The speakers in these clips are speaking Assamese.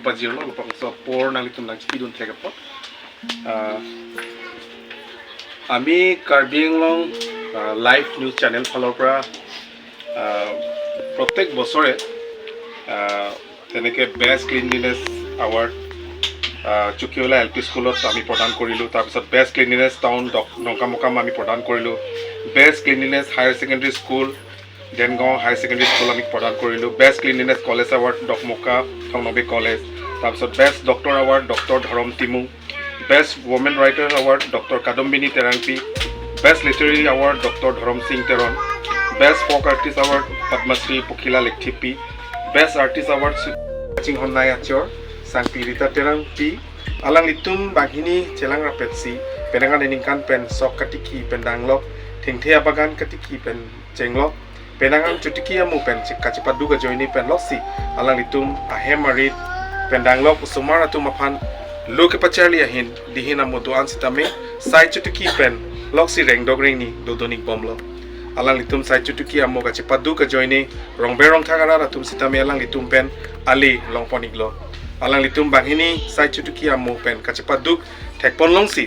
pajir lo labangso por nang litum nang chipidun thek pot. আমি Karbi Anglong live news channel ফালৰ পৰা প্ৰত্যেক বছৰে তেনেকৈ বেষ্ট ক্লিনলিনেছ এৱাৰ্ড চুকিঅলা এল পি স্কুলত আমি প্ৰদান কৰিলোঁ। তাৰপিছত বেষ্ট ক্লিনলিনেছ টাউন ডংকামোকাম আমি প্ৰদান কৰিলোঁ। Best cleanliness higher secondary school, Dengaon higher secondary school আমি প্ৰদান কৰিলোঁ। Best cleanliness college award, Dokmoka Thongnabi college. তাৰপিছত best doctor award, doctor Dharam Timung. Best women writer award, doctor Kadambini Terangpi. Best literary award, doctor Dharam Singh Teron. Best folk artist award, Padmashri Pokhila Lekthipi. Best artist award, Chinghonnai Achor Sangpi Rita Terang Pi alang litum baghini chelang rapet si penangan iningkan pen sok katiki pen danglok thengthea bagan katiki pen chenglok penangan chutiki amu pen kachipadu ga joini pen loksi alang litum ahem marit pen danglok sumar atum aphan luke pacharli ahin dihin amu duan sitame sai chutuki pen loksi rengdok rengni dodonik bomlo alang litum sai chutuki amu kachipadu ga joini rongbe rong thagara atum sitame alang litum pen ali longponik lo alang litum banghini sai chutuki amu pen kachipaduk thekpon longsi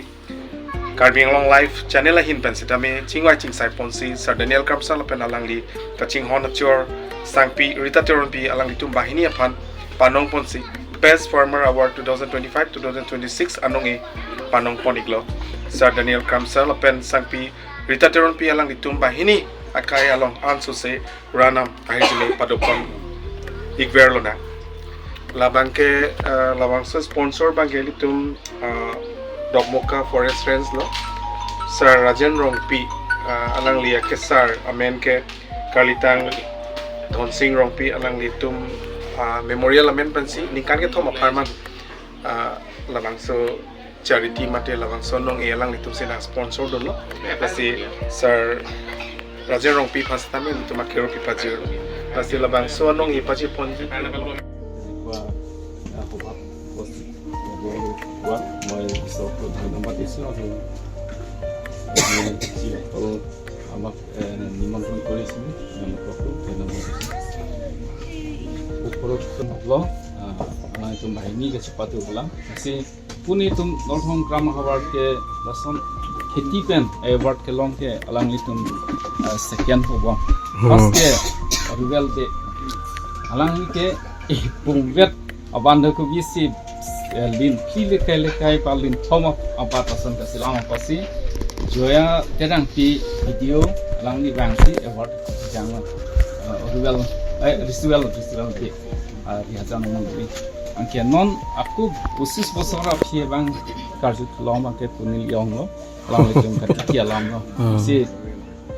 Karbi Anglong live channel ahin pen sitame chingwai ching sai ponsi Sir Daniel Kamsal pen alang li kaching hon achor sangpi Rita Teron pi alang litum bahini aphan panong ponsi Best Farmer Award 2025 2026 anong e panong poniglo Sir Daniel Kamsal pen sangpi Rita Teron pi alang litum bahini akai along ansuse ranam ahijile padopon ikverlona labangke labangso sponsor bangke litum Dokmoka Forest Range lo Sir Rajen Rongpi alang liya ke sir amen ke Kalitang Dhonsing Rongpi alang litum memorial amen pansi ningkan ke thoma farman labangso charity mate labangso nong e alang litum sena sponsor don lo lasi Sir Rajen Rongpi phasitame litum akero pi pajir lasi labangso nong e paji ponji. এনেকুৱা সভাত উপস্থিত হ'বলৈ পোৱাত মই ঈশ্বৰক ধন্যবাদ দিছোঁ আৰু যিসকল আমাক নিমন্ত্ৰণ কৰিছিল, তেওঁলোককো ধন্যবাদ দিছোঁ। উপৰোক্ত itu bahini ke sepatu ulang kasi puni tum northong gram award ke lason kheti pen award ke long ke alang litum second hobo, first ke ruel de alang ke pungvet abandha ko bisi lin pli le kai le kai pa lin thoma abat asan ka silang pasi joya terang pi video alang ni bangsi award jang ruel ritual ritual de rihajan mongli angke non aku 25 বছৰ afie bang karju long bang ke punil yong lo lang litum ka tikia lang lo si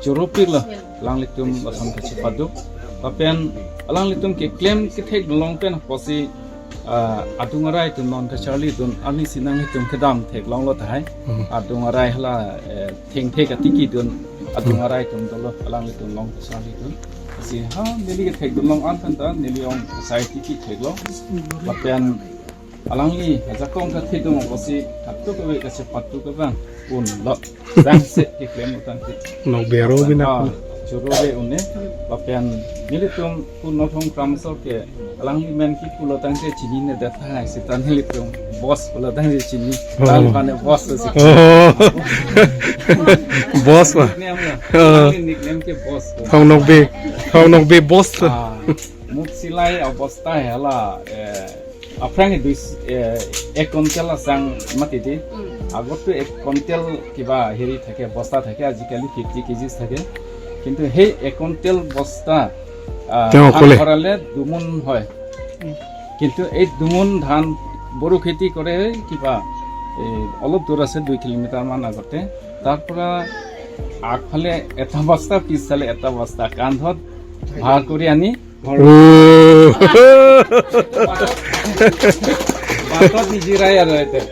choropi lo lang litum lasam ka chipadu papen alang litum ke claim ke thek long pen posi adungarai tu non ka charli dun ani sinang litum kedam thek long lo thai adungarai hala theng thek ka tiki dun adungarai tum dolo alang litum long ka charli dun si ha nili ke thek dun long an tan ta nili ong society ki thek lo papen alang li hajakong ka thek dun posi thaktu ka we ka se patu ka bang un lo dang se ke claim utan ke Nok bero bina. Chorobe une papen nili tum pu nothong kramsor ke alang li men ki pulo tang se chini ne da tha se tan nili tum boss pulo tang se chini tal pane boss se. Oh. Boss ma. Nickname nickname ke boss. Thong nok be. Thong nok be boss. মোক চিলাই অৱস্থা হেলা আফ্ৰাং দুই এক কুইণ্টেল চাং মাটিতে। আগততো 1 কুইণ্টেল কিবা হেৰি থাকে, বস্তা থাকে, আজিকালি 50 কেজিছ থাকে। কিন্তু সেই 1 কুইণ্টেল বস্তা তেওঁ ধান অকলে? ভৰালে 2 মোন হয়। কিন্তু এই 2 মোন ধান বড়ো খেতি কৰে কিবা এই অলপ দূৰ আছে, 2 কিলোমিটাৰমান আগতে। তাৰ পৰা আগফালে এটা বস্তা, পিছফালে এটা বস্তা কান্ধত ভাৰ কৰি আনি ঘৰত Oh. বাটত নিজিৰাই আৰু এতিয়া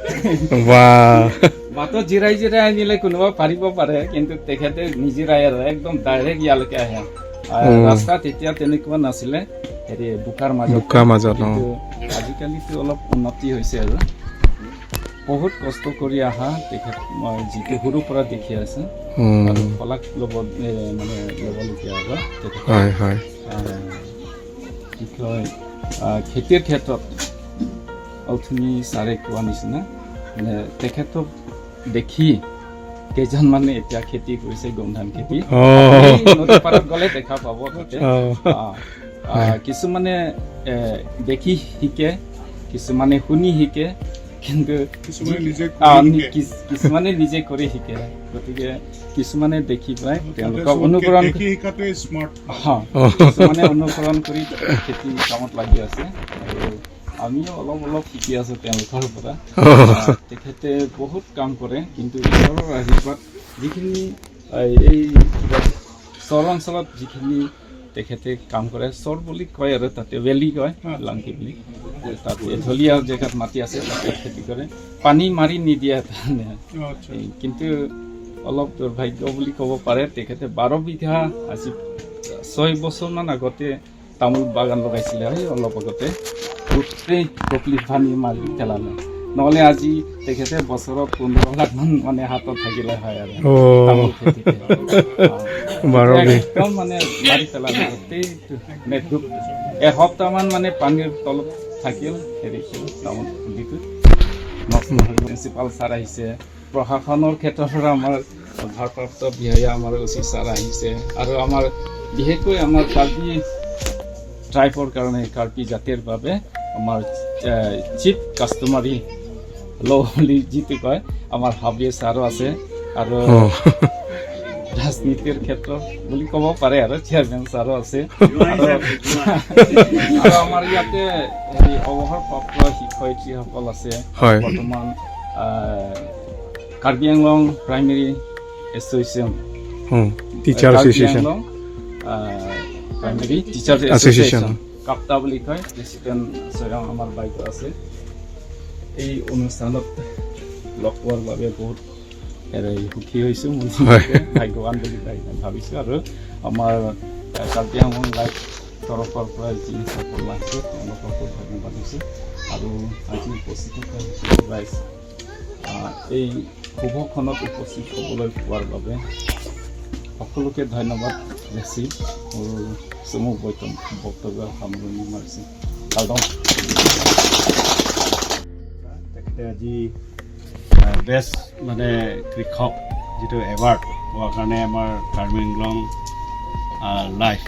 বাহ। বাটত জিৰাই জিৰাই আনিলে কোনোবা পাৰিব পাৰে, কিন্তু তেখেতে নিজিৰাই আৰু একদম ডাইৰেক্ট ইয়ালৈকে আহে। ৰাস্তা তেতিয়া তেনেকুৱা নাছিলে, হেৰি বোকাৰ মাজত। বোকাৰ মাজত, অ। কিন্তু আজিকালিতো অলপ উন্নতি হৈছে আৰু বহুত কষ্ট কৰি অহা তেখেত মই যিটো সৰুৰ পৰা দেখি আছো আৰু শলাগ ল'ব মানে ল'বলগীয়া আৰু তেখেত হয় হয় কি কয়, খেতিৰ ক্ষেত্ৰত অথনি ছাৰে কোৱা নিচিনা মানে তেখেতক দেখি কেইজনমানে এতিয়া খেতি কৰিছে, গোমধান খেতি। এই নদী পাৰত গ'লে দেখা পাব তাতে। কিছুমানে দেখি শিকে, কিছুমানে শুনি শিকে, কিন্তু কিছুমানে নিজে কৰি শিকে। কিছুমানে নিজে কৰি শিকে। গতিকে কিছুমানে দেখি পাই তেওঁলোকক চবতকে অনুকৰণ দেখি শিকাটোৱে স্মাৰ্ট। কিছুমানে অনুসৰণ কৰি খেতি কামত লাগি আছে আৰু আমিও অলপ অলপ শিকি আছো তেওঁলোকৰ পৰা। তেখেতে বহুত কাম কৰে, কিন্তু ঈশ্বৰৰ আশীৰ্বাদ যিখিনি এই কিবা চৰ অঞ্চলত যিখিনি তেখেতে কাম কৰে, চৰ বুলি কয় আৰু তাতে ভেলি কয়, লাংকি বুলি, তাত এঢলীয়া জেগাত মাটি আছে, তাতে খেতি কৰে, পানী মাৰি নিদিয়ে তাৰমানে। এই কিন্তু অলপ দুৰ্ভাগ্য বুলি ক'ব পাৰে, তেখেতে 12 বিঘা আজি 6 বছৰমান আগতে তামোল বাগান লগাইছিলে। এই অলপ আগতে গোটেই প্ৰকৃত পানী মাৰি পেলালে। নহ'লে আজি তেখেতে বছৰত 15 লাখমান মানে হাতত থাকিলে হয় আৰু তামোল খেতিতে। 12 বিঘা। একদম মানে মাৰি পেলালে গোটেই। মানে এসপ্তাহমান মানে পানীৰ তলত থাকিল, হেৰি তামোল পুলিটো নষ্ট হৈ গ'ল। প্ৰিন্সিপাল ছাৰ আহিছে, প্ৰশাসনৰ ক্ষেত্ৰৰ পৰা আমাৰ ভাৰপ্ৰাপ্ত বিষয়া আমাৰ অ' চি ছাৰ আহিছে আৰু আমাৰ বিশেষকৈ আমাৰ কাৰ্বি ট্ৰাইবৰ কাৰণে, কাৰ্বি জাতিৰ বাবে আমাৰ চিফ কাষ্টমাৰী ল' বুলি যিটো কয়, আমাৰ হাবি ছাৰো আছে আৰু ৰাজনীতিৰ ক্ষেত্ৰত বুলি ক'ব পাৰে আৰু চেয়াৰমেন ছাৰো আছে আৰু আমাৰ ইয়াতে হেৰি অৱসৰপ্ৰাপ্ত শিক্ষয়িত্ৰীসকল আছে। বৰ্তমান Karbi Anglong primary association teacher association. Karbi Anglong primary teacher association. Association, কাপ্তা বুলি কয়, প্ৰেচিডেণ্ট স্বয়ং আমাৰ বাইদেউ আছে। এই অনুষ্ঠানত লগ পোৱাৰ বাবে বহুত হেৰি সুখী হৈছোঁ মই, ভাগ্যৱান বুলি ভাবিছোঁ। আৰু আমাৰ কাৰ্বি আংলং লাইভ তৰফৰ পৰা যিসকল আহিছে, তেওঁলোককো ধন্যবাদ দিছোঁ। আৰু আজি উপস্থিত থকা ৰাইজ, এই শুভক্ষণত উপস্থিত হ'বলৈ পোৱাৰ বাবে সকলোকে ধন্যবাদ যাচি মোৰ চমু বক্তব্য সামৰণি মাৰিছোঁ। কালদম। তেখেতে আজি বেষ্ট মানে কৃষক যিটো এৱাৰ্ড পোৱাৰ কাৰণে আমাৰ কাৰ্বি আংলং লাইভ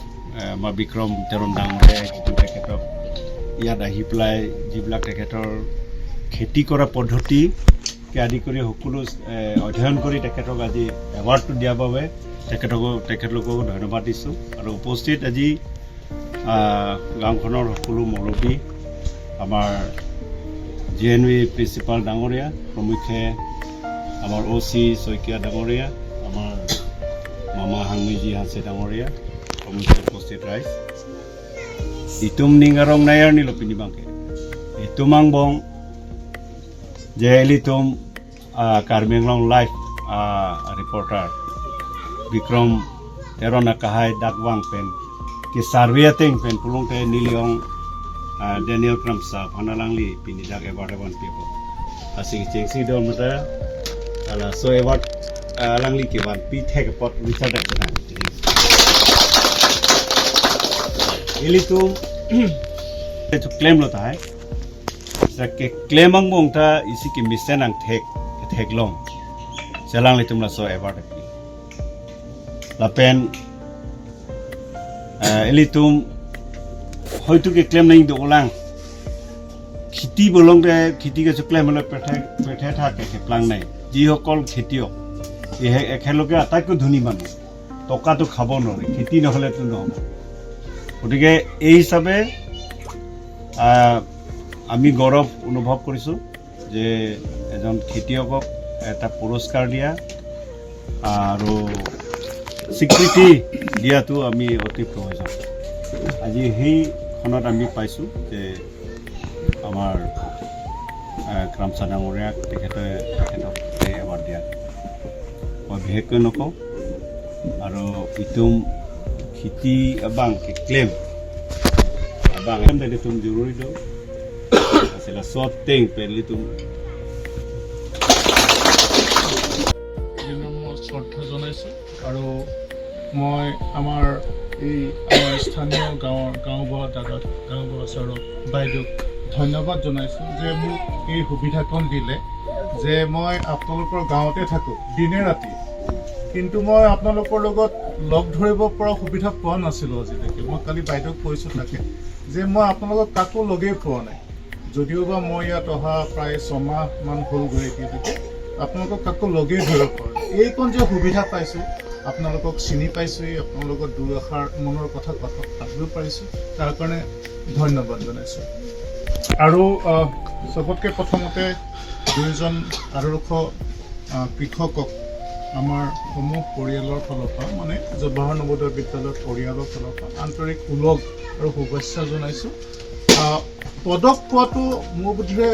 আমাৰ বিক্ৰম তেৰণ ডাঙৰীয়াই যিটো তেখেতক ইয়াত আহি পেলাই যিবিলাক তেখেতৰ খেতি কৰা পদ্ধতিকে আদি কৰি সকলো অধ্যয়ন কৰি তেখেতক আজি এৱাৰ্ডটো দিয়াৰ বাবে তেখেতলোককো ধন্যবাদ দিছোঁ। আৰু উপস্থিত আজি গাঁওখনৰ সকলো মুৰব্বী, আমাৰ জি এন ভি প্ৰিন্সিপাল ডাঙৰীয়া প্ৰমুখ্যে, আমাৰ অ' চি শইকীয়া ডাঙৰীয়া, আমাৰ মামা হাংমিজি হাঁচে ডাঙৰীয়া প্ৰমুখ্যে, উপস্থিত ৰাইজ, ইতুম নিংগাৰং নায়াৰ নিলো পিনিবাংকে ইতুমাং বং যে এলিতুম কাৰ্বি আংলং লাইভ ৰিপৰ্টাৰ বিক্ৰম তেৰনা কাহাই ডাকবাং পেন ki survey teng pen pulung te niliong Daniel Kramsa phanalangli pini dak award awan people asing cheng si dom ta ala so award langli ki wan pi thek pot Richard dak na ili tu tu claim lo ta hai sa ke claim ang bong ta isi ki mission ang thek thek long selang li tum la so award pi la pen elitum হয়তো কে ক্লেম নাই দোলাং খেতি বলং দে খেতি গেছে ক্লেম হলে পেঠে পেঠে থাকে প্লাং নাই। যিসকল খেতিয়ক এখেলোকে আটাইতকৈ ধনী মানুহ, টকাটো খাব নোৱাৰে, খেতি নহ'লেতো নহ'ব। গতিকে এই হিচাপে আমি গৌৰৱ অনুভৱ কৰিছোঁ যে এজন খেতিয়কক এটা পুৰস্কাৰ দিয়া আৰু স্বীকৃতি দিয়াটো আমি অতি প্ৰয়োজন। আজি সেইখনত আমি পাইছোঁ যে আমাৰ ক্ৰামচা ডাঙৰীয়াক তেখেতক এই এৱাৰ্ড দিয়া। মই বিশেষকৈ নকওঁ আৰু ইতুম খেতি আবাং ক্লেম আবাং তুম জৰুৰী দো আছিলে চব টেং পেলি তুম। বিনম্ৰ শ্ৰদ্ধা জনাইছোঁ আৰু মই আমাৰ এই আমাৰ স্থানীয় গাঁৱৰ গাঁওবুঢ়া দাদাক, গাঁওবুঢ়া ছাৰক, বাইদেউক ধন্যবাদ জনাইছোঁ যে মোক এই সুবিধাকণ দিলে যে মই আপোনালোকৰ গাঁৱতে থাকোঁ দিনে ৰাতি, কিন্তু মই আপোনালোকৰ লগত লগ ধৰিব পৰা সুবিধা পোৱা নাছিলোঁ আজিলৈকে। মই কালি বাইদেউক কৈছোঁ তাকে যে মই আপোনালোকক কাকো লগেই পোৱা নাই, যদিওবা মই ইয়াত অহা প্ৰায় 6 মাহমান হ'লগৈ, এতিয়ালৈকে আপোনালোকক কাকো লগেই ধৰিব পৰা নাই। এইকণ যে সুবিধা পাইছোঁ, আপোনালোকক চিনি পাইছোঁৱেই, আপোনালোকৰ লগত দুআষাৰ মনৰ কথা কথা পাতিব পাৰিছোঁ, তাৰ কাৰণে ধন্যবাদ জনাইছোঁ। আৰু চবতকৈ প্ৰথমতে দুয়োজন আদৰ্শ কৃষকক আমাৰ সমূহ পৰিয়ালৰ ফালৰ পৰা, মানে জৱাহৰ নৱোদয় বিদ্যালয়ৰ পৰিয়ালৰ ফালৰ পৰা আন্তৰিক ওলগ আৰু শুভেচ্ছা জনাইছোঁ। পদক পোৱাটো মোৰ বোধেৰে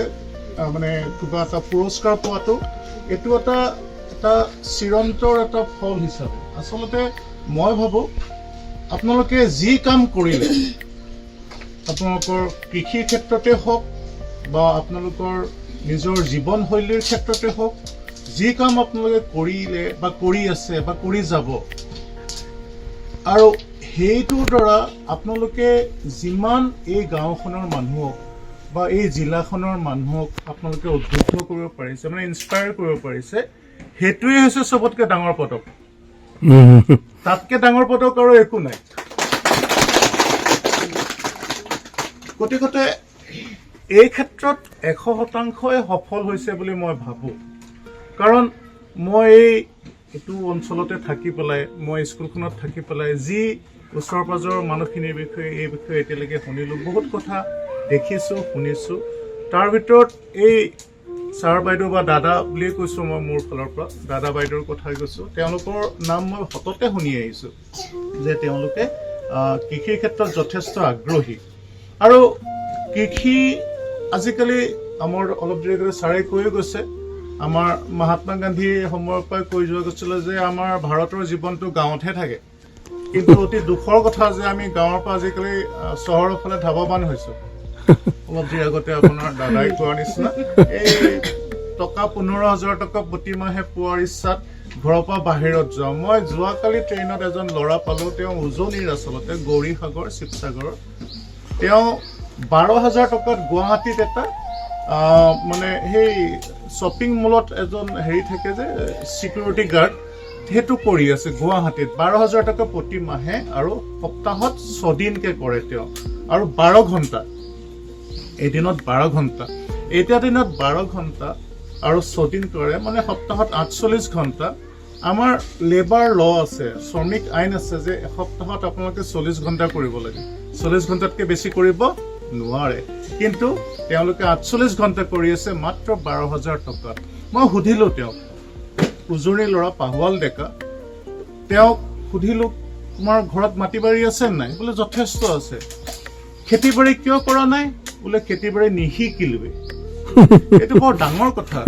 মানে কিবা এটা পুৰস্কাৰ পোৱাটো এইটো এটা এটা চিৰন্তৰ এটা ফল হিচাপে আচলতে মই ভাবোঁ, আপোনালোকে যি কাম কৰিলে, আপোনালোকৰ কৃষিৰ ক্ষেত্ৰতে হওক বা আপোনালোকৰ নিজৰ জীৱনশৈলীৰ ক্ষেত্ৰতে হওক, যি কাম আপোনালোকে কৰিলে বা কৰি আছে বা কৰি যাব আৰু সেইটোৰ দ্বাৰা আপোনালোকে যিমান এই গাঁওখনৰ মানুহক বা এই জিলাখনৰ মানুহক আপোনালোকে উদ্বুদ্ধ কৰিব পাৰিছে, মানে ইনস্পায়াৰ কৰিব পাৰিছে, সেইটোৱেই হৈছে চবতকৈ ডাঙৰ পদক। তাতকৈ ডাঙৰ পদক আৰু একো নাই। গতিকতে এই ক্ষেত্ৰত 100%ই সফল হৈছে বুলি মই ভাবোঁ। কাৰণ মই এইটো অঞ্চলতে থাকি পেলাই, মই স্কুলখনত থাকি পেলাই যি ওচৰ পাজৰৰ মানুহখিনিৰ বিষয়ে, এই বিষয়ে এতিয়ালৈকে শুনিলোঁ, বহুত কথা দেখিছোঁ, শুনিছোঁ, তাৰ ভিতৰত এই ছাৰ বাইদেউ বা দাদা বুলিয়ে কৈছোঁ মই, মোৰ ফালৰ পৰা দাদা বাইদেউৰ কথা কৈছোঁ, তেওঁলোকৰ নাম মই সততে শুনি আহিছোঁ যে তেওঁলোকে কৃষিৰ ক্ষেত্ৰত যথেষ্ট আগ্ৰহী। আৰু কৃষি আজিকালি আমাৰ অলপ দেৰি আগতে ছাৰে কৈয়ে গৈছে, আমাৰ মহাত্মা গান্ধীৰ সময়ৰ পৰাই কৈ যোৱা গৈছিলে যে আমাৰ ভাৰতৰ জীৱনটো গাঁৱতহে থাকে। কিন্তু অতি দুখৰ কথা যে আমি গাঁৱৰ পৰা আজিকালি চহৰৰ ফালে ধাৱমান হৈছোঁ। অলপ দেৰি আগতে আপোনাৰ দাদাই কোৱাৰ নিচিনা, এই টকা 15,000 টকা প্ৰতিমাহে পোৱাৰ ইচ্ছাত ঘৰৰ পৰা বাহিৰত যাওঁ। মই যোৱাকালি ট্ৰেইনত এজন ল'ৰা পালোঁ, তেওঁ উজনিৰ, আচলতে গৌৰীসাগৰ, শিৱসাগৰৰ। তেওঁ 12,000 টকাত গুৱাহাটীত এটা মানে সেই শ্বপিং মলত এজন হেৰি থাকে যে ছিকিউৰিটি গাৰ্ড, সেইটো কৰি আছে গুৱাহাটীত 12,000 টকা প্ৰতি মাহে আৰু সপ্তাহত ছদিনকে কৰে তেওঁ আৰু 12 ঘণ্টা, এদিনত 12 ঘণ্টা। এতিয়া দিনত 12 ঘণ্টা আৰু ছদিন কৰে, মানে সপ্তাহত 48 ঘণ্টা। আমাৰ লেবাৰ ল আছে, শ্ৰমিক আইন আছে যে এসপ্তাহত আপোনালোকে 40 ঘণ্টা কৰিব লাগে, 40 ঘণ্টাতকৈ বেছি কৰিব নোৱাৰে। কিন্তু তেওঁলোকে 48 ঘণ্টা কৰি আছে মাত্ৰ 12,000 টকাত। মই সুধিলোঁ তেওঁক, উজনিৰ ল'ৰা পাহোৱাল ডেকা, তেওঁক সুধিলোঁ, তোমাৰ ঘৰত মাটি বাৰী আছে নাই? বোলে যথেষ্ট আছে। খেতি বাৰী কিয় কৰা নাই? বোলে খেতি বাৰী নিশিকিলোৱে। এইটো বৰ ডাঙৰ কথা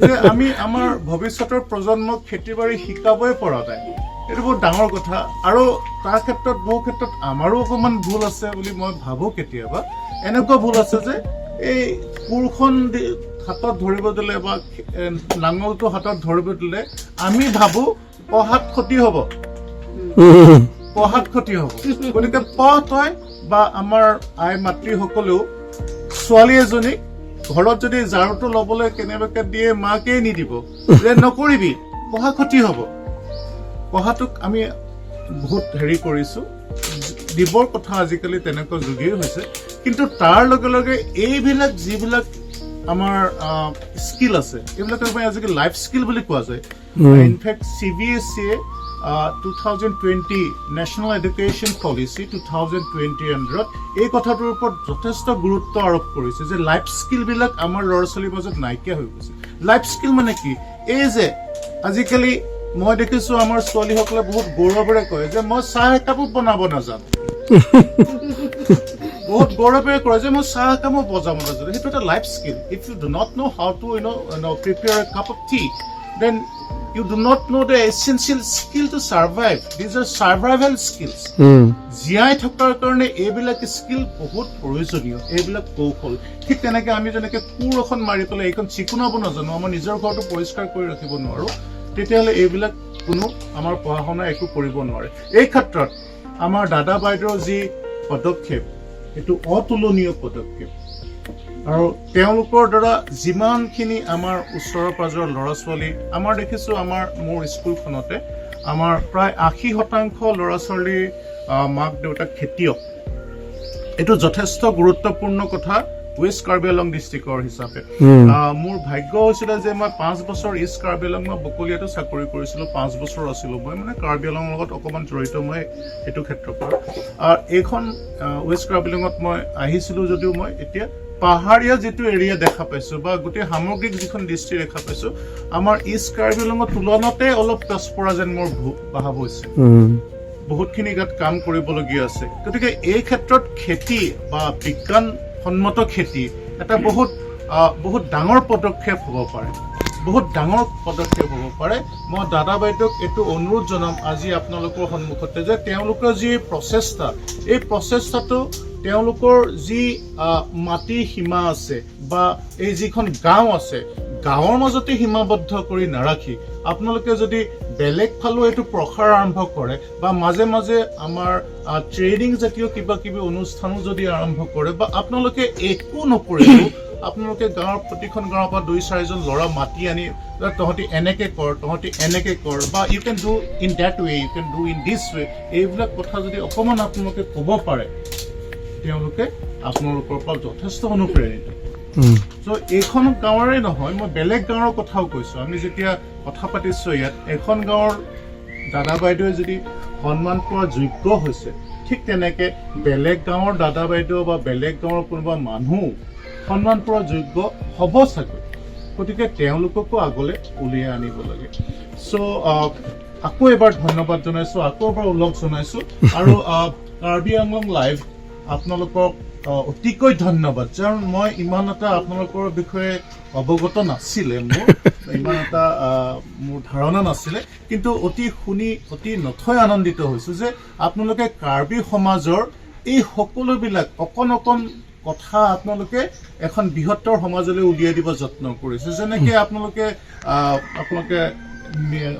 যে আমি আমাৰ ভৱিষ্যতৰ প্ৰজন্মক খেতি বাৰী শিকাবই পৰা নাই। এইটো বহুত ডাঙৰ কথা। আৰু তাৰ ক্ষেত্ৰত বহু ক্ষেত্ৰত আমাৰো অকণমান ভুল আছে বুলি মই ভাবোঁ। কেতিয়াবা এনেকুৱা ভুল আছে যে এই কোৰখন হাতত ধৰিব দিলে বা নাঙলটো হাতত ধৰিব দিলে আমি ভাবোঁ পঢ়াত ক্ষতি হ'ব, পঢ়াত ক্ষতি হ'ব। গতিকে পঢ় তই, বা আমাৰ আই মাতৃসকলেও ছোৱালী এজনীক ঘৰত যদি ঝাৰুটো ল'বলৈ কেনেবাকে দিয়ে, মাকেই নিদিব যে নকৰিবি, পঢ়া ক্ষতি হ'ব। পঢ়াটোক আমি বহুত হেৰি কৰিছো। দিবৰ কথা আজিকালি তেনেকুৱা যুগেই হৈছে, কিন্তু তাৰ লগে লগে এইবিলাক যিবিলাক আমাৰ স্কিল আছে, এইবিলাক আমাৰ আজিকালি লাইফ স্কিল বুলি কোৱা যায়। ইনফেক্ট চিবিএছইয়ে 2020, National Education Policy 2020ৰ আণ্ডাৰত এই কথাটোৰ ওপৰত যথেষ্ট গুৰুত্ব আৰোপ কৰিছে যে লাইফ স্কিলবিলাক আমাৰ ল'ৰা ছোৱালীৰ মাজত নাইকিয়া হৈ গৈছে। লাইফ স্কিল মানে কি? এই যে আজিকালি মই দেখিছো আমাৰ ছোৱালীসকলে বহুত গৌৰৱেৰে কয় যে মই চাহ একাপো বনাব নাজানো। বহুত গৌৰৱেৰে কয় যে মই চাহ একাপো বনাব নাজানো। সেইটো এটা life skill. If you do not know how to prepare a cup of tea, then you do not know the essential skill to survive. These are survival skills. জীয়াই থকাৰ কাৰণে এইবিলাক স্কিল বহুত প্ৰয়োজনীয়, এইবিলাক কৌশল। ঠিক তেনেকে আমি যেনেকে কোৰ এখন মাৰি পেলাই এইখন চিকুণাব নাজানো, আমাৰ নিজৰ ঘৰটো পৰিষ্কাৰ কৰি ৰাখিব নোৱাৰো, তেতিয়াহ'লে এইবিলাক কোনো আমাৰ পঢ়া শুনা একো কৰিব নোৱাৰে। এই ক্ষেত্ৰত আমাৰ দাদা বাইদেউৰ যি পদক্ষেপ, এইটো অতুলনীয় পদক্ষেপ। আৰু তেওঁলোকৰ দ্বাৰা যিমানখিনি আমাৰ ওচৰৰ পাজৰৰ ল'ৰা ছোৱালী আমাৰ দেখিছোঁ, মোৰ স্কুলখনতে আমাৰ প্ৰায় 80% ল'ৰা ছোৱালীৰ মাক দেউতাক খেতিয়ক। এইটো যথেষ্ট গুৰুত্বপূৰ্ণ কথা ৱেষ্ট কাৰ্বি আংলং ডিষ্ট্ৰিক্টৰ হিচাপে। মোৰ ভাগ্য হৈছিলে যে মই 5 বছৰ ইষ্ট কাৰ্বি আংলং, মই বকলীয়াতো চাকৰি কৰিছিলোঁ, 5 বছৰ আছিলোঁ। মই মানে কাৰ্বি আংলঙৰ লগত অকণমান জড়িত মই সেইটো ক্ষেত্ৰৰ পৰা। আৰু এইখন ৱেষ্ট কাৰ্বি আংলঙত মই আহিছিলোঁ যদিও মই এতিয়া পাহাৰীয়া যিটো এৰিয়া দেখা পাইছোঁ বা গোটেই সামগ্ৰিক যিখন দৃষ্টি দেখা পাইছোঁ, আমাৰ ইষ্ট কাৰ্বি আংলঙৰ তুলনাতে অলপ পিছপৰা যেন মোৰ ভাৱ হৈছে। বহুতখিনি গাত কাম কৰিবলগীয়া আছে। গতিকে এই ক্ষেত্ৰত খেতি বা বিজ্ঞানসন্মত খেতি এটা বহুত ডাঙৰ পদক্ষেপ হ'ব পাৰে, বহুত ডাঙৰ পদক্ষেপ হ'ব পাৰে। মই দাদা বাইদেউক এইটো অনুৰোধ জনাম আজি আপোনালোকৰ সন্মুখতে যে তেওঁলোকৰ যি প্ৰচেষ্টা, এই প্ৰচেষ্টাটো তেওঁলোকৰ যি মাটিৰ সীমা আছে বা এই যিখন গাঁও আছে, গাঁৱৰ মাজতে সীমাবদ্ধ কৰি নাৰাখি আপোনালোকে যদি বেলেগ ফালেও এইটো প্ৰসাৰ আৰম্ভ কৰে বা মাজে মাজে আমাৰ ট্ৰেইনিং জাতীয় কিবা কিবি অনুষ্ঠানো যদি আৰম্ভ কৰে বা আপোনালোকে একো নকৰিলেও আপোনালোকে গাঁৱৰ প্ৰতিখন গাঁৱৰ পৰা দুই চাৰিজন ল'ৰা মাতি আনি যে তহঁতি এনেকে কৰ, তহঁতি এনেকে কৰ বা you can do in that way, you can do in this way, এইবিলাক কথা যদি অকণমান আপোনালোকে ক'ব পাৰে, তেওঁলোকে আপোনালোকৰ পৰা যথেষ্ট অনুপ্ৰেৰিত। চ' এইখন গাঁৱৰে নহয়, মই বেলেগ গাঁৱৰ কথাও কৈছোঁ। আমি যেতিয়া কথা পাতিছোঁ ইয়াত, এখন গাঁৱৰ দাদা বাইদেৱে যদি সন্মান পোৱাৰ যোগ্য হৈছে, ঠিক তেনেকে বেলেগ গাঁৱৰ দাদা বাইদেউ বা বেলেগ গাঁৱৰ কোনোবা মানুহ সন্মান পোৱাৰ যোগ্য হ'ব চাগৈ। গতিকে তেওঁলোককো আগলৈ উলিয়াই আনিব লাগে। চ' আকৌ এবাৰ ধন্যবাদ জনাইছোঁ, আকৌ এবাৰ ওলগ জনাইছোঁ। আৰু কাৰ্বি আংলং লাইভ আপোনালোকক অতিকৈ ধন্যবাদ, কাৰণ মই ইমান এটা আপোনালোকৰ বিষয়ে অৱগত নাছিলে, মোৰ ইমান এটা মোৰ ধাৰণা নাছিলে। কিন্তু অতি শুনি অতি নথৈ আনন্দিত হৈছোঁ যে আপোনালোকে কাৰ্বি সমাজৰ এই সকলোবিলাক অকণ অকণ কথা আপোনালোকে এখন বৃহত্তৰ সমাজলৈ উলিয়াই দিব যত্ন কৰিছে। যেনেকে আপোনালোকে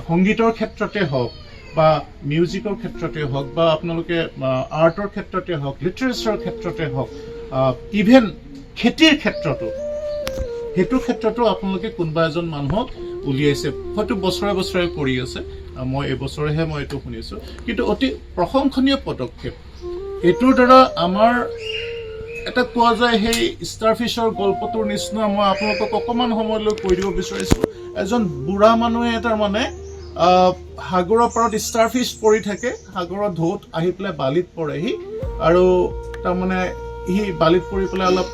সংগীতৰ ক্ষেত্ৰতে হওক বা মিউজিকৰ ক্ষেত্ৰতে হওক বা আপোনালোকে আৰ্টৰ ক্ষেত্ৰতে হওক, লিটাৰেচাৰৰ ক্ষেত্ৰতে হওক, ইভেন খেতিৰ ক্ষেত্ৰতো, সেইটো ক্ষেত্ৰতো আপোনালোকে কোনোবা এজন মানুহক উলিয়াইছে। হয়তো বছৰে বছৰে কৰি আছে, মই এইবছৰেহে মই এইটো শুনিছোঁ। কিন্তু অতি প্ৰশংসনীয় পদক্ষেপ। এইটোৰ দ্বাৰা আমাৰ এটা কোৱা যায়, সেই ষ্টাৰফিছৰ গল্পটোৰ নিচিনা মই আপোনালোকক অকণমান সময় লৈ কৈ দিব বিচাৰিছোঁ। এজন বুঢ়া মানুহে তাৰমানে সাগৰৰ পাৰত ষ্টাৰফিছ পৰি থাকে। সাগৰৰ ঢৌত আহি পেলাই বালিত পৰেহি আৰু তাৰমানে সি বালিত পৰি পেলাই অলপ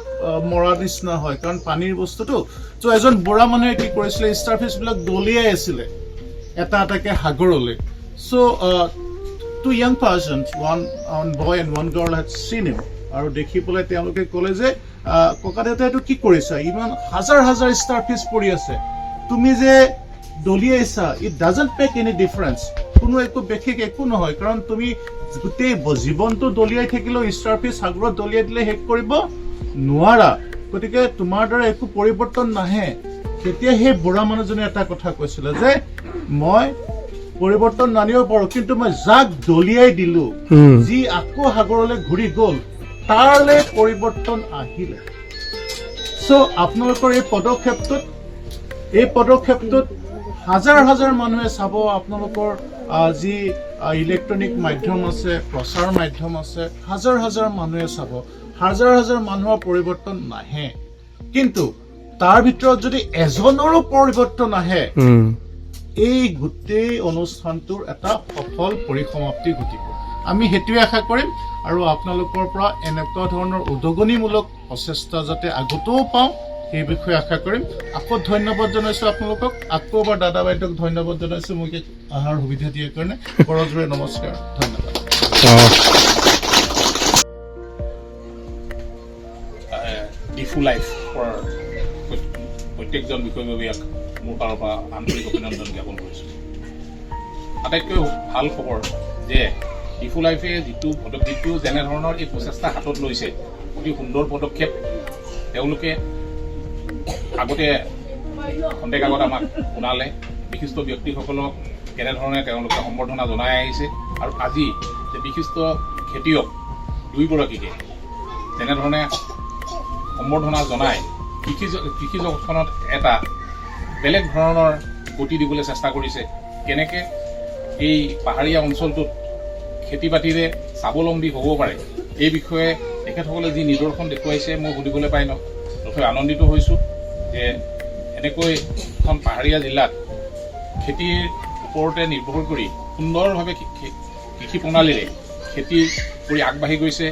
মৰা নিচিনা হয়, কাৰণ পানীৰ বস্তুটো। ত' এজন বুঢ়া মানুহে কি কৰিছিলে, ষ্টাৰফিছবিলাক দলিয়াই আছিলে এটা এটাকে সাগৰলৈ। So two young persons, one boy and one girl, had seen him. আৰু দেখি পেলাই তেওঁলোকে ক'লে যে ককা দেউতা, এইটো কি কৰিছা? ইমান হাজাৰ হাজাৰ ষ্টাৰ ফিছ পৰি আছে, তুমি যে দলিয়াইছা, it doesn't make any difference. কোনো একো বিশেষ একো নহয়, কাৰণ তুমি গোটেই জীৱনটো দলিয়াই থাকিলেও ষ্টাৰ ফিছ সাগৰত দলিয়াই দিলে শেষ কৰিব নোৱাৰা। গতিকে তোমাৰ দ্বাৰা একো পৰিৱৰ্তন নাহে। তেতিয়া সেই বুঢ়া মানুহজনে এটা কথা কৈছিলে যে মই পৰিৱৰ্তন নানিব পাৰো, কিন্তু মই যাক দলিয়াই দিলো, যি আকৌ সাগৰলৈ ঘূৰি গ'ল, তালৈ পৰিৱৰ্তন আহিলে। চ' আপোনালোকৰ এই পদক্ষেপটোত হাজাৰ হাজাৰ মানুহে চাব। আপোনালোকৰ যি ইলেক্ট্ৰনিক মাধ্যম আছে, প্ৰচাৰ মাধ্যম আছে, হাজাৰ হাজাৰ মানুহে চাব। হাজাৰ হাজাৰ মানুহৰ পৰিৱৰ্তন নাহে, কিন্তু তাৰ ভিতৰত যদি এজনৰো পৰিৱৰ্তন আহে, এই গোটেই অনুষ্ঠানটোৰ এটা সফল পৰিসমাপ্তি ঘটিব। আমি সেইটোৱে আশা কৰিম আৰু আপোনালোকৰ পৰা এনেকুৱা ধৰণৰ উদগনিমূলক প্ৰচেষ্টা যাতে আগতেও পাওঁ, সেই বিষয়ে আশা কৰিম। আকৌ ধন্যবাদ জনাইছোঁ আপোনালোকক। আকৌ এবাৰ দাদা বাইদেউক ধন্যবাদ জনাইছোঁ মোক ইয়াত অহাৰ সুবিধা দিয়াৰ কাৰণে। কৰজোৰে নমস্কাৰ, ধন্যবাদ। ডিফু লাইফৰ প্ৰত্যেকজন বিষয়ববীয়াক মোৰ ফালৰ পৰা আন্তৰিক অভিনন্দন জ্ঞাপন কৰিছোঁ। আটাইতকৈ ভাল খবৰ যে ডিফু লাইফে যিটো যেনেধৰণৰ এই প্ৰচেষ্টা হাতত লৈছে, অতি সুন্দৰ পদক্ষেপ। তেওঁলোকে আগতে খন্তেক আগত আমাক শুনালে বিশিষ্ট ব্যক্তিসকলক কেনেধৰণে তেওঁলোকে সম্বৰ্ধনা জনাই আহিছে আৰু আজি যে বিশিষ্ট খেতিয়ক দুয়োগৰাকীকে তেনেধৰণে সম্বৰ্ধনা জনাই কৃষি জগতখনত এটা বেলেগ ধৰণৰ গতি দিবলৈ চেষ্টা কৰিছে। কেনেকৈ এই পাহাৰীয়া অঞ্চলটোত খেতি বাতিৰে স্বাৱলম্বী হ'ব পাৰে, এই বিষয়ে তেখেতসকলে যি নিদৰ্শন দেখুৱাইছে, মই সুধিবলৈ পাই নথৈ আনন্দিত হৈছোঁ যে এনেকৈ এখন পাহাৰীয়া জিলাত খেতিৰ ওপৰতে নিৰ্ভৰ কৰি সুন্দৰভাৱে কৃষি প্ৰণালীৰে খেতি কৰি আগবাঢ়ি গৈছে।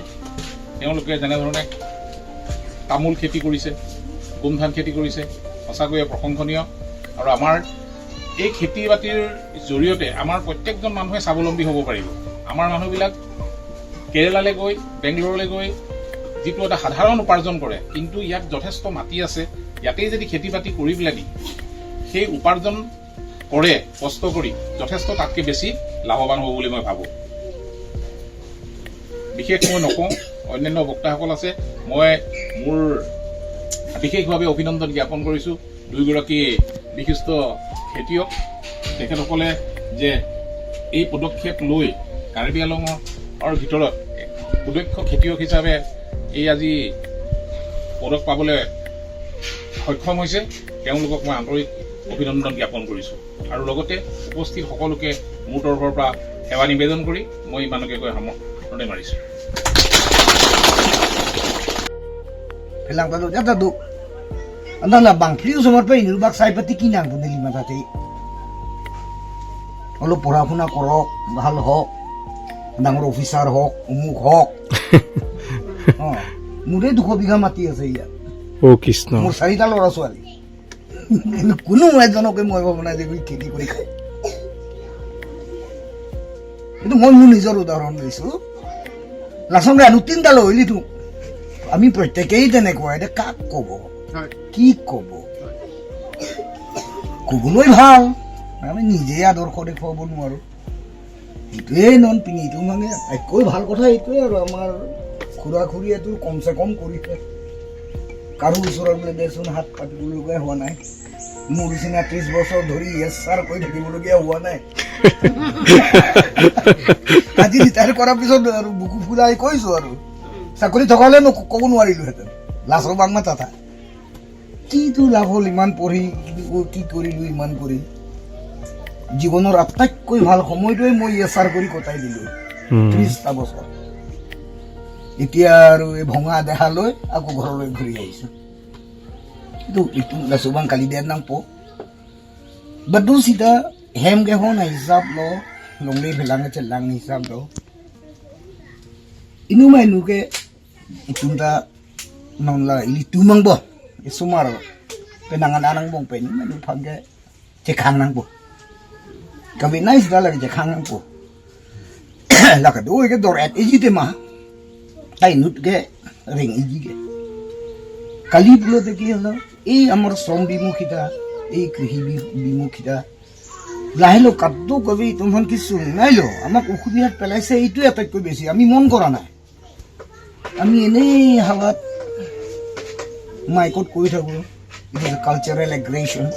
তেওঁলোকে যেনেধৰণে তামোল খেতি কৰিছে, গোমধান খেতি কৰিছে, সঁচাকৈয়ে প্ৰশংসনীয়। আৰু আমাৰ এই খেতি বাতিৰ জৰিয়তে আমাৰ প্ৰত্যেকজন মানুহে স্বাৱলম্বী হ'ব পাৰিব। আমাৰ মানুহবিলাক কেৰেলালৈ গৈ, বেংগলোৰলৈ গৈ যিটো এটা সাধাৰণ উপাৰ্জন কৰে, কিন্তু ইয়াত যথেষ্ট মাটি আছে। ইয়াতেই যদি খেতি বাতি কৰি পেলানি সেই উপাৰ্জন কৰে, কষ্ট কৰি যথেষ্ট তাতকৈ বেছি লাভৱান হ'ব বুলি মই ভাবোঁ। বিশেষ মই নকওঁ, অন্যান্য বক্তাসকল আছে। মই মোৰ বিশেষভাৱে অভিনন্দন জ্ঞাপন কৰিছোঁ দুয়োগৰাকী বিশিষ্ট খেতিয়ক। তেখেতসকলে যে এই পদক্ষেপ লৈ কাৰ্বি আংলঙৰ ভিতৰত সুদক্ষ খেতিয়ক হিচাপে এই আজি পদক পাবলৈ সক্ষম হৈছে, তেওঁলোকক মই আন্তৰিক অভিনন্দন জ্ঞাপন কৰিছোঁ আৰু লগতে উপস্থিত সকলোকে মোৰ তৰফৰ পৰা সেৱা নিবেদন কৰি মই ইমানকে কৈ সামৰণি মাৰিছোঁ। Bilang tado dia tado. Anda lah bang, please somar pe inul bak sai pati kinang pun lima তাতে। অলপ পঢ়া শুনা কৰক, ভাল হওক, ডাঙৰ অফিচাৰ হওক, অমুক হওক। অঁ, মোৰে 200 বিঘা মাটি আছে ইয়াত। অ' কৃষ্ণ। মোৰ চাৰিটা ল'ৰা ছোৱালী, কিন্তু কোনো এজনকে মই ভবা নাই যে খেতি কৰি খায়। কিন্তু মই মোৰ নিজৰ উদাহৰণ দিছোঁ। লাচন আনো তিনিটা লৈ তো আমি প্ৰত্যেকেই তেনেকুৱা। এতিয়া কাক ক'ব, কি ক'ব? ক'বলৈ ভাল, আমি নিজেই আদৰ্শ দেখুৱাব নোৱাৰোঁ। সেইটোৱেই নন পিনি এইটো মানে আটাইতকৈ ভাল কথা এইটোৱে। আৰু আমাৰ খুৰা খুৰীয়েতো কমচে কম কৰিছে, কাৰো ওচৰত বোলে দেচোন হাত পাতিবলগীয়া হোৱা নাই। মোৰ নিচিনা 30 বছৰ ধৰি য়েছ ছাৰ কৈ থাকিবলগীয়া হোৱা নাই। আজি ৰিটায়াৰ কৰাৰ পিছত আৰু বুকু ফুলাই কৈছো, আৰু চাকৰি থকা হ'লে ক'ব নোৱাৰিলোহেঁতেন। লাজৰ বাংমা তাথা কিটো লাভ হ'ল ইমান পঢ়ি, কি কৰিলো ইমান কৰি? জীৱনৰ আটাইতকৈ ভাল সময়টোৱে মই য়েছ ছাৰ কৰি কটাই দিলো, 30টা বছৰ। এতিয়া আৰু এই ভঙা দেহা লৈ আকৌ ঘৰলৈ ঘূৰি আহিছো। Itu itu lasubang kalidad nang po badu sita hem ge hon hisab lo longle bhelang chelang hisab lo inu mai nu ke itunta non la ili tumang bo sumar penangan anang bong pe nu mai nu phangge chekhang nang po kabi nice da la chekhang nang po la ka do ke dor at iji te ma tai nut ge ring iji ge কালি বুলতে কি হলো, এই আমাৰ শ্ৰম বিমুখিতা, এই কৃষি বিমুখিতা লাহে লো কাদ্য কবি তোমাৰ কিছু নাইলো আমাক অসুবিধাত পেলাইছে। এইটোৱে আটাইতকৈ বেছি আমি মন কৰা নাই। আমি এনেই হাৱাত মাইকত কৈ থাকোঁ, এইটো কালচাৰেল এগ্ৰেশ্যন,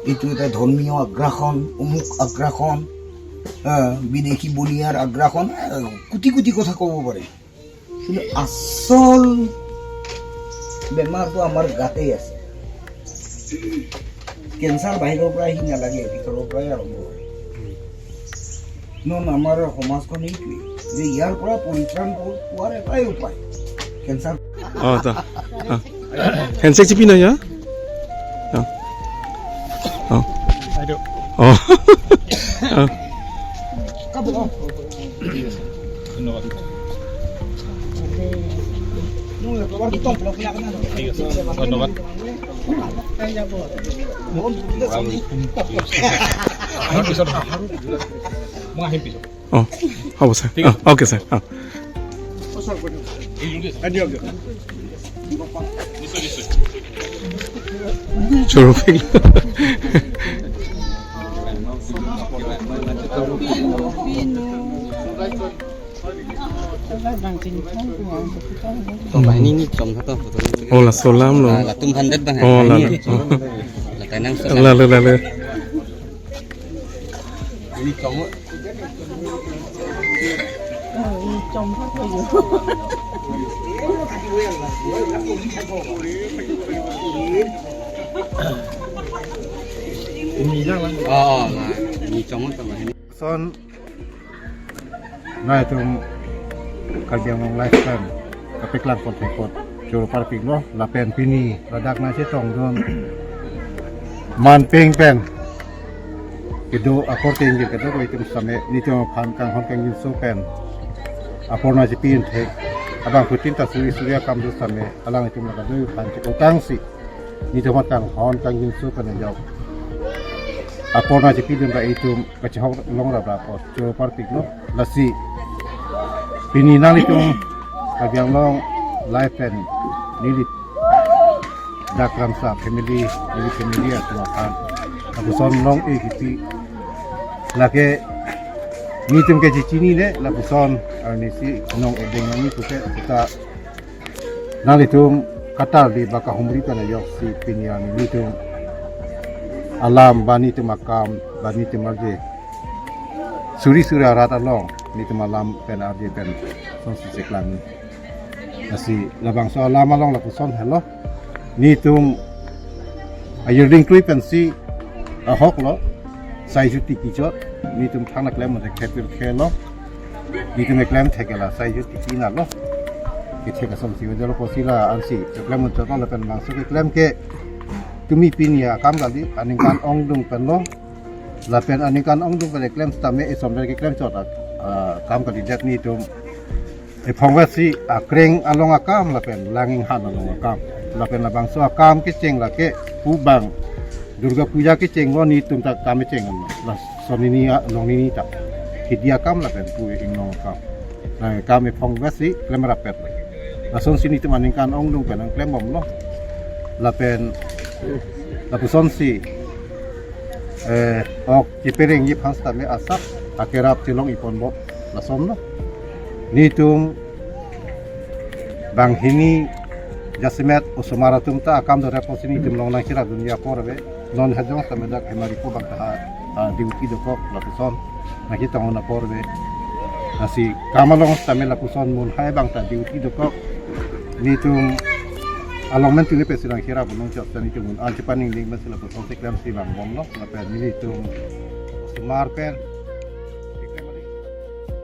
এইটো এটা ধৰ্মীয় আগ্ৰাসন, অমুক আগ্ৰাসন, বিদেশী বনিয়াৰ আগ্ৰাসন, কোটি কোটি কথা ক'ব পাৰে। কিন্তু আচল বেমাৰটো আমাৰ গাতেই আছে। কেঞ্চাৰ বাহিৰৰ পৰা আহি নালাগে, ভিতৰৰ পৰাই আৰম্ভ হয়। নন আমাৰ সমাজখন এইটোৱেই যে ইয়াৰ পৰা পৰিত্ৰাণ পোৱাৰ এটাই উপায় কেঞ্চাৰ। অঁ তা হেণ্ডছেক চিপি নাই। অঁ অঁ অঁ অঁ। ঠিক আছে, ধন্যবাদ। ঠিক আছে, ধন্যবাদ। আহিম পিছত, মই আহিম পিছত। অঁ, হ'ব ছাৰ। অঁ, অ'কে ছাৰ, অঁ। নিশ্চয় নিশ্চয়। চৌৰফিক। Oh, la solam lo. La tum handet bang. Oh, la. La tanang. La la la la. Ini kamu. Trồng hết rồi. Oh, ni chong ta ma. Son nai tum kagyang mong lifetime kapiklang kon tekot chur parpik lo la pen pini radak na che tong don man ping pen kido akor ting gi kedo ko itum same ni tum phan kang hon kang yin so pen apor na che pin thek abang putin ta suri surya kam do same alang itum la ka do phan che ko kang si ni tum kang hon kang yin so pen yaw apor na che pin dum ra itum ka che hok long ra ra po chur parpik lo la si pini nang itum kabyang long life pen nili dakram sa family nili family atwa khan abuson long e kiti lake ni tum ke chichini le labuson arni si nong e deng ni tu ke ta nang itum katar di baka humri pa na yok si pini ani ni tum alam bani tum akam bani tum arje suri suri arat along ni tum alam pen arje pen son si seklan asi labang so alam along la puson hello ni tum ayurding klui pen si a hok lo sai ju ti ki chot ni tum thang na klem mo khepir khelo ni tum klem thekela sai ju ti ki na lo ki theka som si jalo posila an si klem mo chot la pen bang so ke klem ke tumi pinia kam gali aning kan ong dung pen lo la pen aning kan ong dung pen klem stame e som ke klem chot kam ka di det ni tum e phong wa si a kreng along akam la pen langing han along akam la pen la bang so akam ke cheng la ke pu bang Durga Puja ke cheng lo ni tum ta kam cheng la so ni ni long ni ni ta ki dia kam la pen pu ing long akam la kam e phong wa si klem ra pet la son si ni tum aning kan ong dung pen ang klem bom lo la pen la pu son si ok ki pereng yi phang sta me asap akerap tilong ipon bo la som lo ni tum bang hini jasimet usumara tum ta akam do reposini tum long na kira dunia porbe non hajong samedak hemari ko bang ta duty do ko la puson na kita ona porbe asi kamalong samela puson mun hai bang ta duty do ko ni tum along men tuni pesilang kira bunong chot ni tum an paning ding masila puson seklam si bang bom lo la pen ni tum sumar pen